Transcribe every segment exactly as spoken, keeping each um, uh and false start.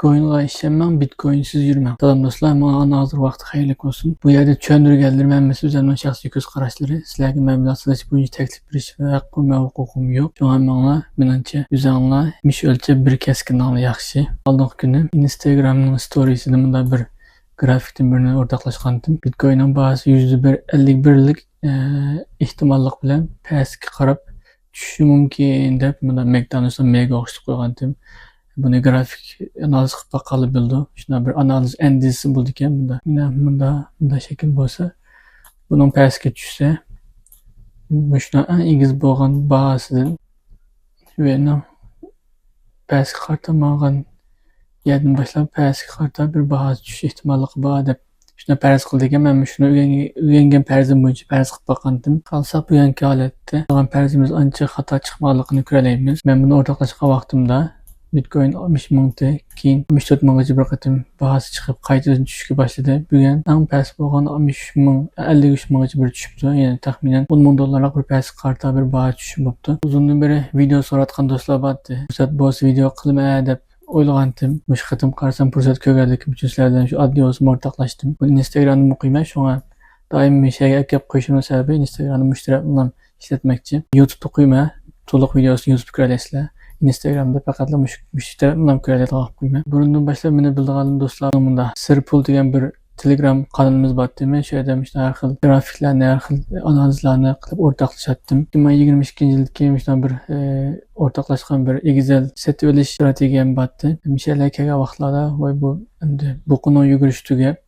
بىتكوينغا ئىشەنمەڭ، بىتكوينسىز يۈرمەڭ. سالام دوستلار، ماڭا ئانا ھازىر ۋاقتى خەيرلىك بولسۇن. بۇ يەردە چۈشەندۈرگەنلىرىم ھەممىسى ئۆزۈمنىڭ شەخسىي كۆز قاراشلىرى. سىلەرگە مەبلەغ سېلىش بويىچە تەكلىپ بېرىش ھەققۇ ۋە ھوقۇقۇم يوق. شۇڭا ماڭا مېنىڭچە ئۆزۈڭلار مىش ئۆلچەپ بىر كەسكىنىڭلار ياخشى. ئالدىنقى كۈنى ئىنستاگرامنىڭ ستورىسىدا مۇنداق بىر گرافىكتىن بىرنى ئورتاقلاشقانتىم. بىتكويننىڭ باھاسى يۈزدە بىر، ئەللىك بىرلىك، ئە، ئېھتىماللىق بىلەن پەسكە قاراپ چۈشۈشى مۇمكىن دەپ مۇنداق مەكدانۇسنىڭ مېگا ئوخشىتىپ قويغانتىم. بۇنى گرافىك ئانالىز قىلىپ باققانلا بىلىدۇ. شۇنداق بىر ئانالىز ئەندىزىسى بولىدىكەن. مۇنداق، مانا مۇنداق، مۇنداق شەكىل بولسا، بۇنىڭ پەسكە چۈشسە، مۇشۇنىڭ ئەڭ ئېگىز بولغان باھاسىدىن ۋە ئۇنىڭ پەسكە قارىتا ماڭغان يەردىن باشلاپ پەسكە قارىتا بىر باھا چۈشۈش ئېھتىماللىقى بار دەپ شۇنى پەرەز قىلىدىكەن. مەن شۇنى ئۆگەنگەن، ئۆگەنگەن پەرىزىم بويىچە پەرەز قىلىپ باققانتىم. قالساق بۈگۈنكى ھالەتتە قىلغان پەرىزىمىز ئانچە خاتا چىقمىغانلىقىنى كۆرەلەيمىز. مەن بۇنى ئورتاقلاشقان ۋاقتىمدا بىتكوين ئاتمىش مىڭتى، كېيىن ئاتمىش تۆت مىڭغىچە بىر قېتىم باھاسى چىقىپ قايتىدىن چۈشۈشكە باشلىدى. بۈگۈن ئەڭ پەس بولغان ئاتمىش ئۈچ مىڭ، ئەللىك ئۈچ مىڭغىچە بىر چۈشۈپتۇ. يەنى تەخمىنەن ئون مىڭ دوللارلىق بىر پەسكە قارىتا بىر باھا چۈشۈشى بوپتۇ. ئۇزۇندىن بېرى ۋىدېئو سوراۋاتقان دوستلار بارتى. پۇرسەت بولسا ۋىدېئو قىلىمەن دەپ ئويلىغانتىم. مۇشۇ قېتىم قارىسام پۇرسەت كۆرگەنلىكىم ئۈچۈن سىلەر بىلەن شۇ ئاددىي بولسىمۇ ئورتاقلاشتىم. بۇنى ئىنستاگرامدىمۇ قويىمەن، شۇڭا دائىم مۇشۇ يەرگە ئەكەپ قويۇشۇمنىڭ سەۋەبى ئىنستاگرامدا مۇشۇ تەرەپنىلا ئىشلەتمەكچى. يۇتۇبتا قويىمەن. تولۇق ۋىدېئوسىنى يۇتۇبتا كۆرەلەيسىلەر. ئىنستاگرامدا پەقەتلا مۇشۇ، مۇشۇ تەرەپنىلا كۆرەلەيدىغان قىلىپ قويىمەن. بۇرۇندىن باشلاپ مېنى بىلىدىغان دوستلار مۇنداق سىر پۇل دېگەن بىر تېلېگرام قانىلىمىز بار ئىدى. مەن شۇ يەردە مۇشۇنداق ھەر خىل گرافىكلارنى، ھەر خىل ئانالىزلارنى قىلىپ ئورتاقلىشاتتىم. ئىككى مىڭ يىگىرمە ئىككىنچى يىلدىكى مۇشۇنداق بىر، ئى، ئورتاقلاشقان بىر ئېگىزەل سېتىۋېلىش ئىستراتېگىيەم بار ئىدى. مۇشۇ يەرلەرگە كەلگەن ۋاقىتلاردا، ۋاي، بۇ ئەمدى بۇقىنىڭ يۈگۈرۈشى تۈگەپ،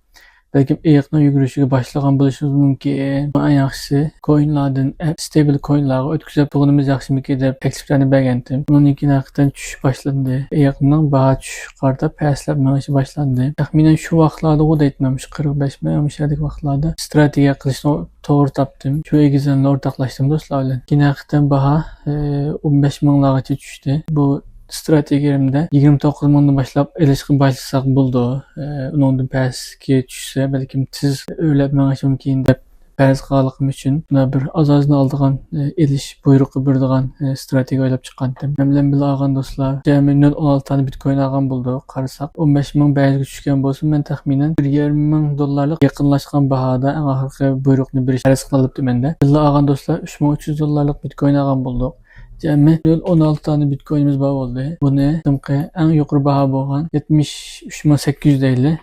بەلكىم ئېيىقنىڭ يۈگۈرۈشىگە باشلىغان بولۇشىمىز مۇمكىن. ئەڭ ياخشىسى كوينلاردىن ئەپ، ستېبىل كوينلارغا ئۆتكۈزۈپ تۇرغىنىمىز ياخشىمىكىن دەپ تەكلىپلەرنى بەرگەنتىم. ئۇنىڭدىن كېيىن ھەقىقەتەن چۈشۈش باشلاندى. ئېيىقنىڭ باھا چۈشۈشىگە قارىتا پەسلەپ مېڭىشى باشلاندى. تەخمىنەن شۇ ۋاقىتلاردىغۇ دەيتتىم، شۇ قىرىق بەش مىڭ، مۇشۇ يەردىكى ۋاقىتلاردا ئىستراتېگىيە قىلىشنى توغرا تاپتىم. شۇ ئېگىزلەرنى ئورتاقلاشتىم دوستلار بىلەن. كېيىن ھەقىقەتەن باھا، ئى، ئون بەش مىڭلارغىچە چۈشتى. بۇ ئىستراتېگىيەمدە يىگىرمە توققۇز مىڭدىن باشلاپ ئېلىشقا باشلىساق بولىدۇ. ئى، ئۇنىڭدىن پەسكە چۈشسە، بەلكىم تېز ئۆرلەپ مېڭىشى مۇمكىن دەپ پەرەز قىلغانلىقىم ئۈچۈن، مۇنداق بىر ئاز-ئازدىن ئالىدىغان، ئى، ئېلىش بۇيرۇقى بېرىدىغان، ئى، ئىستراتېگىيە ئويلاپ چىققانتىم. مەن بىلەن بىللە ئالغان دوستلار جەمئىي نۆل ئون ئالتە دانە بىتكوين ئالغان بولدۇق. قارىساق، ئون بەش مىڭ بەش يۈزگە چۈشكەن بولسا، مەن تەخمىنەن بىر يېرىم مىڭ دوللارلىق يېقىنلاشقان باھادا ئەڭ ئاخىرقى بۇيرۇقنى بېرىش پەرەز قىلىنىپتۇ مەندە. بىللە ئالغان دوستلار ئۈچ مىڭ ئۈچ يۈز دوللارلىق بىتكوين ئالغان بولدۇق. جەمئىي نۆل ئون ئالتە دانە بىتكوينىمىز بار بولدى. بۇنى قېتىمقى ئەڭ يۇقىرى باھا بولغان يەتمىش ئۈچ مىڭ سەككىز يۈز دەيلى،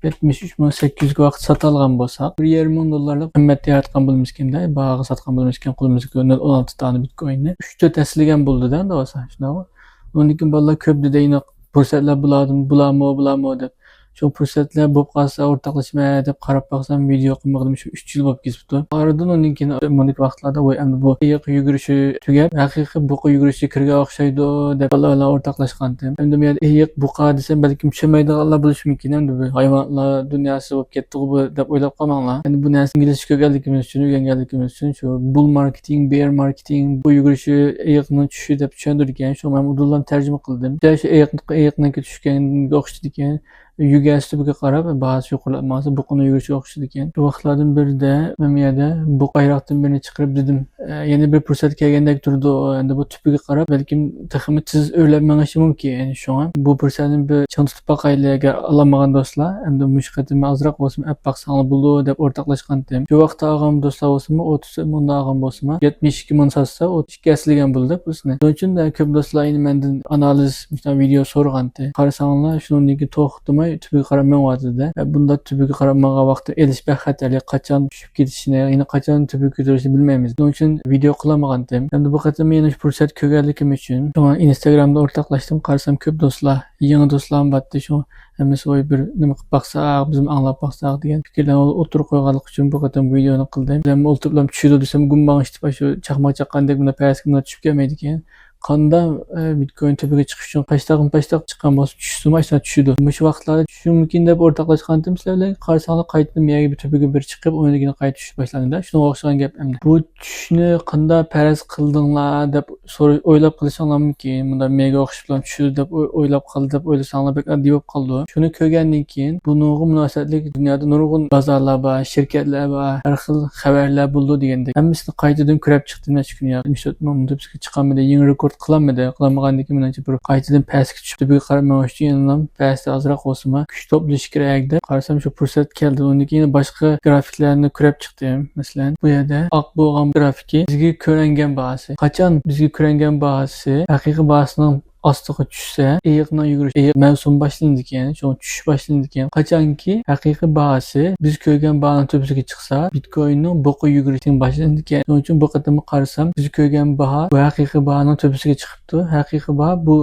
يەتمىش ئۈچ مىڭ سەككىز يۈزگە ۋاقىت ساتالىغان بولساق، بىر يېرىم مىڭ دوللارلىق قىممەت ياراتقان بولىمىزكەن-دە، باھاغا ساتقان بولىمىزكەن قولىمىزدىكى نۆل ئون ئالتە دانە بىتكويننى. ئۈچ تۆت ھەسسىلىگەن بولدى-دە، ئەمدى بولسا، شۇنداقمۇ؟ ئۇنىڭدىن كېيىن بالىلار كۆپ دېدى، يەنە پۇرسەتلەر بۇلاردىن، بۇلارمۇ، بۇلارمۇ دەپ. شۇ پۇرسەتلەر بولۇپ قالسا ئورتاقلىشىمەن دەپ قاراپ باقسام، ۋىدېئو قىلمىغىنىم شۇ ئۈچ يىل بولۇپ كېتىپتۇ. ئارىدىن ئۇنىڭ كېيىن مۇنداق ۋاقىتلاردا، ۋاي، ئەمدى بۇ ئېيىق يۈگۈرۈشى تۈگەپ، ھەقىقىي بۇقا يۈگۈرۈشىگە كىرگەن ئوخشايدۇ دەپ بالىلار بىلەن ئورتاقلاشقانتىم. ئەمدى بۇ يەردە ئېيىق، بۇقا دېسەم، بەلكىم چۈشەنمەيدىغانلار بولۇشى مۇمكىن. ئەمدى بۇ ھايۋانلار دۇنياسى بولۇپ كەتتىغۇ بۇ دەپ ئويلاپ قالماڭلار. ئەمدى بۇ نەرسىنى ئىنگلىزچە كۆرگەنلىكىمىز ئۈچۈن، ئۆگەنگەنلىكىمىز ئۈچۈن، شۇ بۇل ماركېتىڭ، بېر ماركېتىڭ، بۇ يۈگۈرۈشى، ئېيىقنىڭ چۈشۈشى دەپ چۈشەندۈرگەن. شۇ مەن ئۇدۇللا تەرجىمە قىلدىم. شۇ ئېيىق، ئېيىقنىڭكى چۈشكەنگە ئوخشىدىكەن. يۈگەرسە تۈپىگە قاراپ، باھاسى يۇقىرىلاپ ماڭسا، بۇقىنىڭ يۈگۈرۈشىگە ئوخشىدىكەن. شۇ ۋاقىتلاردىن بىرىدە مەن بۇ يەردە بۇقا بايراقتىن بىرنى چىقىرىپ دېدىم، ئە، يەنە بىر پۇرسەت كەلگەندەك تۇرىدۇ. ئەمدى بۇ تۈپىگە قاراپ، بەلكىم تېخىمۇ تېز ئۆرلەپ مېڭىشى مۇمكىن. شۇڭا بۇ پۇرسەتنى بىر چىڭ تۇتۇپ باقايلى، ئەگەر ئالالمىغان دوستلار، ئەمدى مۇشۇ قېتىم ئازراق بولسىمۇ ئەپ باقساڭلار بولىدۇ دەپ ئورتاقلاشقانتىم. شۇ ۋاقىتتا ئالغان دوستلار بولسىمۇ، ئوتتۇز مىڭدا ئالغان بولسىمۇ، يەتمىش ئىككى مىڭ ساتسا، ئوتتۇز ئىككى ھەسسىلىگەن بولىدۇ دەپ بىلسىنى. شۇنىڭ ئۈچۈن، ئە، كۆپ دوستلار يەنە مەندىن ئانالىز، مۇشۇنداق ۋىدېئو سورىغانتى. قارىساڭلار، شۇنىڭدىن كېيىن توختىماي تۈپىگە قاراپ مېڭىۋاتىدۇ. ئە، بۇنداق تۈپىگە قاراپ ماڭغان ۋاقىتتا ئېلىش بەك خەتەرلىك، قاچان چۈشۈپ كېتىشىنى، يەنە قاچان تۈپىگە كۆتۈرۈلۈشىنى بىلمەيمىز. شۇنىڭ ئۈچۈن ۋىدېئو قىلالمىغانتىم. ئەمدى بۇ قېتىم يەنە شۇ پۇرسەت كۆرگەنلىكىم ئۈچۈن، شۇڭا ئىنستاگرامدا ئورتاقلاشتىم. قارىسام، كۆپ دوستلار، يېڭى دوستلارمۇ بارتتى. شۇ ھەممىسى، ۋاي، بىر نېمە قىلىپ باقساق، بىزمۇ ئاڭلاپ باقساق دېگەن پىكىرلەرنى ئوتتۇرىغا قويغانلىقى ئۈچۈن بۇ قېتىم ۋىدېئونى قىلدىم. بىلەن ئولتۇرۇپلا چۈشىدۇ دېسەم، گۇمباڭ ئىشتىپ، شۇ چاقماق چاققاندەك مۇنداق پەسكە مۇنداق چۈشۈپ كەلمەيدىكەن. قاندا، ئە، بىتكوين تۈپىگە چىقىش ئۈچۈن قاچتاغمۇ پاچتاق چىققان بولسا، چۈشسىمۇ ئاشۇنداق چۈشىدۇ. مۇشۇ ۋاقىتلاردا چۈشۈشى مۇمكىن دەپ ئورتاقلاشقانتىم سىلەر بىلەن. قارىساڭلار، قايتىدىن يەرگە بىر تۈپىگە بىر چىقىپ، ئۇنىڭدىن كېيىن قايتا چۈشۈش باشلاندى. شۇنىڭغا ئوخشىغان گەپ ئەمدى. بۇ چۈشۈشنى قانداق پەرەز قىلدىڭلار دەپ سورا-، ئويلاپ قېلىشىڭلار مۇمكىن. مۇنداق مېگا ئوخشىشىپلا چۈشىدۇ دەپ ئوي-، ئويلاپ قالدى دەپ ئويلىساڭلار بەك ئاددىي بولۇپ قالىدۇ. شۇنى كۆرگەندىن كېيىن بۇنىڭغا مۇناسىۋەتلىك دۇنيادا نۇرغۇن بازارلار بار، شىركەتلەر بار، ھەر خىل خەۋەرلەر بولىدۇ دېگەندەك. ھەممىسىنى قايتىدىن كۆرۈپ چىقتىم نەچچە كۈن يا. يەتمىش تۆت مىڭ تۆپىسىگە چىقالمىدى، يېڭى رېكورت قىلالمىدى. قىلالمىغاندىن كېيىن مېنىڭچە بىر قايتىدىن پەسكە چۈشۈپ، تۈپىگە قاراپ مېڭىش ئۈچۈن يەنىلا پەستە ئازراق بولسىمۇ كۈچ توپلىشى كېرەك دەپ قارىسام، شۇ پۇرسەت كەلدى. ئۇندىن كېيىن باشقا گرافىكلارنى كۆرۈپ چىقتىم. مەسىلەن، بۇ يەردە ئاق بولغان گرافىكى بىزگە كۆرۈنگەن باھاسى. قاچان بىزگە كۆرۈنگەن باھاسى ھەقىقىي باھاسىنىڭ ئاستىغا چۈشسە، ئېيىقنىڭ يۈگۈرۈش، ئېيىق مەۋسۇمى باشلىنىدىكەن، شۇڭا چۈشۈش باشلىنىدىكەن. قاچانكى ھەقىقىي باھاسى بىز كۆرگەن باھانىڭ تۆپىسىگە چىقسا، بىتكويننىڭ بۇقا يۈگۈرۈشتىن باشلىنىدىكەن. شۇنىڭ ئۈچۈن بۇ قېتىمقى قارىسام، بىز كۆرگەن باھا بۇ ھەقىقىي باھانىڭ تۆپىسىگە چىقىپتۇ. ھەقىقىي باھا بۇ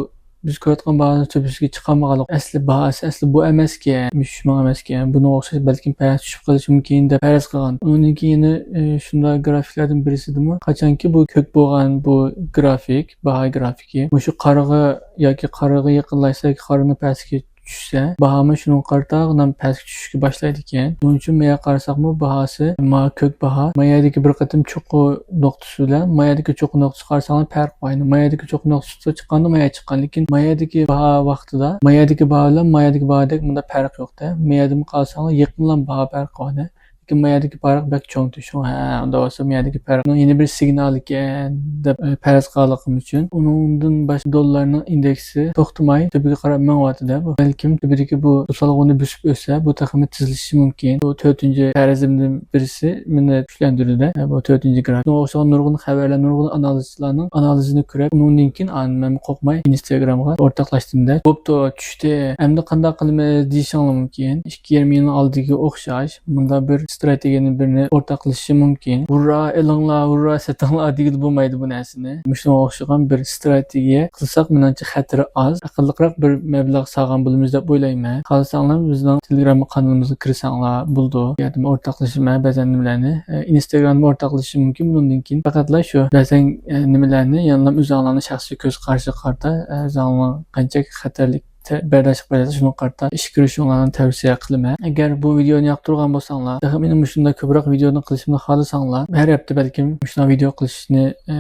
بىز كۆرۈۋاتقان باھانىڭ تۆپىسىگە چىقالمىغانلىق. ئەسلى باھاسى ئەسلى بۇ ئەمەسكەن، يەتمىش ئۈچ مىڭ ئەمەسكەن. بۇنىڭغا ئوخشاش بەلكىم پەس چۈشۈپ قېلىشى مۇمكىن دەپ پەرەز قىلغان. ئۇنىڭدىن كېيىن، ئى، شۇنداق گرافىكلاردىن بىرسىدىمۇ، قاچانكى بۇ كۆك بولغان بۇ گرافىك، باھا گرافىكى مۇشۇ قارىغا ياكى قارىغا يېقىنلاشسا ياكى قارىنىڭ پەسىگە چۈشسە، باھامۇ شۇنىڭغا قارىتا پەسكە چۈشۈشكە باشلايدىكەن. شۇنىڭ ئۈچۈن مايا قارىساقمۇ باھاسى، ما كۆك باھا، مايادىكى بىر قېتىم چوققا نۇقتىسى بىلەن مايادىكى چوققا نۇقتىسى قارىساڭلار پەرق بار. مايادىكى چوققا نۇقتىسى چىققاندا مايا چىققان، لېكىن مايادىكى باھا ۋاقتىدا مايادىكى باھا بىلەن مايادىكى باھادەك مۇنداق پەرق يوق-دە. مايادىمۇ قارىساڭلار يېقىنلا باھا پەرقى بار-دە. لېكىن مايادىكى پەرق بەك چوڭ، شۇڭا ھە، ئۇنداق بولسا مايادىكى پەرقنىڭ يەنە بىر سىگنالىكەن دەپ، ئە، پەرەز قىلغانلىقىم ئۈچۈن. ئۇنىڭدىن باشقا دوللارنىڭ ئىندېكسى توختىماي تۆپىگە قاراپ مېڭىۋاتىدۇ. بۇ بەلكىم تۆپىدىكى بۇ توسالغۇنى بۆسۈپ ئۆتسە، بۇ تېخىمۇ تېزلىشىشى مۇمكىن. بۇ تۆتىنچى پەرىزىمدىن بىرسى مېنى كۈچلەندۈردى-دە. بۇ تۆتىنچى گراف. شۇنىڭغا ئوخشىغان نۇرغۇن خەۋەرلەر، نۇرغۇن ئانالىزچىلارنىڭ ئانالىزىنى كۆرۈپ، ئۇنىڭدىن كېيىن ئان-، مەن قورقماي ئىنستاگرامغا ئورتاقلاشتىم-دە. بوپتۇ، چۈشتى. ئەمدى قانداق قىلىمىز دېيىشىڭلار مۇمكىن. ئىككى يېرىم يىلنىڭ ئالدىدىكى ئوخشاش مۇنداق بىر ئىستراتېگىيەنى بىرنى ئورتاقلىشىشى مۇمكىن. ھۇررا ئېلىڭلار، ھۇررا سېتىڭلار دېگىلى بولمايدۇ بۇ نەرسىنى. مۇشۇنىڭغا ئوخشىغان بىر ئىستراتېگىيە قىلساق، مېنىڭچە خەتىرى ئاز. ئەقىللىقراق بىر مەبلەغ سالغان بولىمىز دەپ ئويلايمەن. خالىساڭلار بىزنىڭ تېلېگرام قانىلىمىزغا كىرسەڭلار بولىدۇ. ياكى ئورتاقلىشىمەن بەزەن نېمىلەرنى. ئە، ئىنستاگرامدا ئورتاقلىشىشى مۇمكىن. بۇنىڭدىن كېيىن پەقەتلا شۇ بەزەن، ئە، نېمىلەرنى يەنىلا ئۆزۈڭلارنىڭ شەخسىي كۆز قارىشىغا قارىتا، ئە، ئۆزۈڭلار قانچە خەتەرلىك تە-، بەرداشلىق بەرسە، شۇنىڭغا قارىتا ئىش كۆرۈشۈڭلارنى تەۋسىيە قىلىمەن. ئەگەر بۇ ۋىدېونى ياقتۇرغان بولساڭلار، تېخى مېنىڭ مۇشۇنداق كۆپرەك ۋىدېونى قىلىشىمنى خالىساڭلار، ھەر ھەپتە بەلكىم مۇشۇنداق ۋىدېو قىلىشنى، ئە،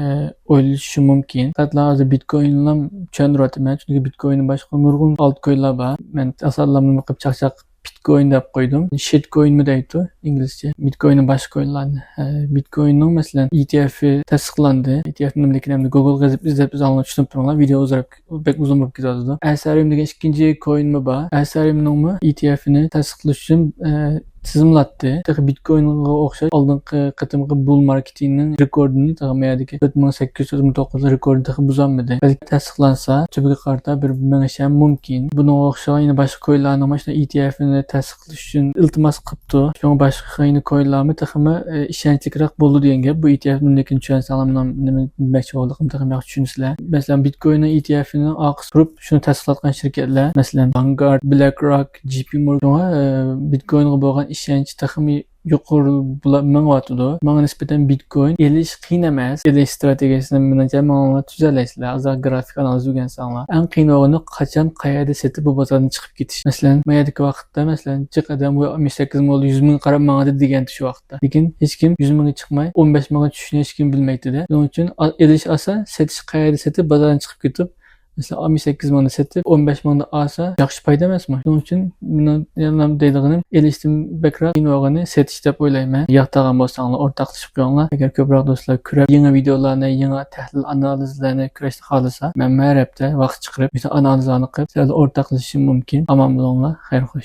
ئويلىشىشىم مۇمكىن. پەقەتلا ھازىر بىتكويننىلا چۈشەندۈرۈۋاتىمەن، چۈنكى بىتكويندىن باشقا نۇرغۇن ئالتكوينلار بار. مەن ئاسانلا بېقىپ چاقچاق بىتكوين دەپ قويدۇم. شىتكوينمۇ دەيدۇ ئىنگلىزچە. بىتكويننىڭ باشقا كوينلارنى. ھە، بىتكويننىڭ مەسىلەن، ئى تى ئېف تەستىقلاندى. ئى تى ئېف نېمىلىكىنى ئەمدى گوگلغا يېزىپ ئىزدەپ ئىزدەڭلار چۈشىنىپ تۇرۇڭلار. ۋىدېو ئۇزىراپ، بەك ئۇزۇن بولۇپ كېتىۋاتىدۇ. ئەسەرىم دېگەن ئىككىنچى كوينمۇ بار. ئەسەرىمنىڭمۇ ئى تى ئېفنى تەستىقلاش ئۈچۈن، ئە، تىزىملاتتى. تېخى بىتكوينغا ئوخشاش ئالدىنقى قېتىمقى بۇل ماركېتىنىڭ رېكوردىنى، تېخى مەيەردىكى تۆت مىڭ سەككىز يۈز ئون توققۇز رېكوردىنى تېخى بۇزالمىدى. بەلكى تەستىقلانسا، تۈبىگە قارىتا بىر مېڭىشى ھەم مۇمكىن. بۇنىڭغا ئوخشىغان يەنە باشقا كوينلارنىڭ مانا شۇنداق ئى تى ئېفنى تەستىقلاش ئۈچۈن ئىلتىماس قىپتۇ. شۇڭا باشقا يەنە كوينلارمۇ تېخىمۇ، ئە، ئىشەنچلىكرەك بولىدۇ دېگەن گەپ. بۇ ئى تى ئېفنىڭ لېكىن چۈشەنسەڭلار، مېنىڭ نېمە دېمەكچى بولغانلىقىمنى تېخىمۇ ياخشى چۈشىنىسىلەر. مەسىلەن، بىتكويننىڭ ئى تى ئېفىنىڭ ئارقىسى تۇرۇپ، شۇنى تەستىقلاتقان شىركەتلەر، مەسىلەن، ۋانگارد، بلەك روك، جې پى مورگان، شۇڭا، ئە، بىتكوينغا بولغان ئىشەنچ تېخىمۇ يۇقىرى بولا-، مېڭىۋاتىدۇ. ماڭا نىسبەتەن بىتكوين ئېلىش قىيىن ئەمەس. ئېلىش ئىستراتېگىيەسىنى مېنىڭچە ماڭا تۈزەلەيسىلەر. ئازراق گرافىك ئانالىز ئۆگەنسەڭلار. ئەڭ قىيىن بولغىنى قاچان، قەيەردە سېتىپ بۇ بازاردىن چىقىپ كېتىش. مەسىلەن، ما يەردىكى ۋاقىتتا، مەسىلەن، جىق ئادەم ئاتمىش سەككىز مىڭ بولدى، يۈز مىڭغا قاراپ ماڭدى دېگەنتى شۇ ۋاقىتتا. لېكىن ھېچكىم يۈز مىڭغا چىقماي، ئون بەش مىڭغا چۈشۈشنى ھېچكىم بىلمەيتتى-دە. شۇنىڭ ئۈچۈن ئا-، ئېلىش ئاسان، سېتىش قەيەردە سېتىپ بازاردىن چىقىپ كېتىپ، مەسىلەن، ئاتمىش سەككىز مىڭدا سېتىپ، ئون بەش مىڭدا ئالسا، ياخشى پايدا ئەمەسمۇ؟ شۇنىڭ ئۈچۈن مېنىڭ يەنىلا دەيدىغىنىم، ئېلىشتىن بەكرەك قىيىن بولغىنى سېتىش دەپ ئويلايمەن. ياقتۇرغان بولساڭلار، ئورتاقلىشىپ قويۇڭلار. ئەگەر كۆپرەك دوستلار كۆرۈپ، يېڭى ۋىدېئولارنى، يېڭى تەھلىل ئانالىزلارنى كۆرۈشنى خالىسا، مەن ھەر ھەپتە ۋاقىت چىقىرىپ، مۇشۇ ئانالىزلارنى قىلىپ، سىلەر بىلەن ئورتاقلىشىشىم مۇمكىن. ئامان بولۇڭلار، خەير خوش.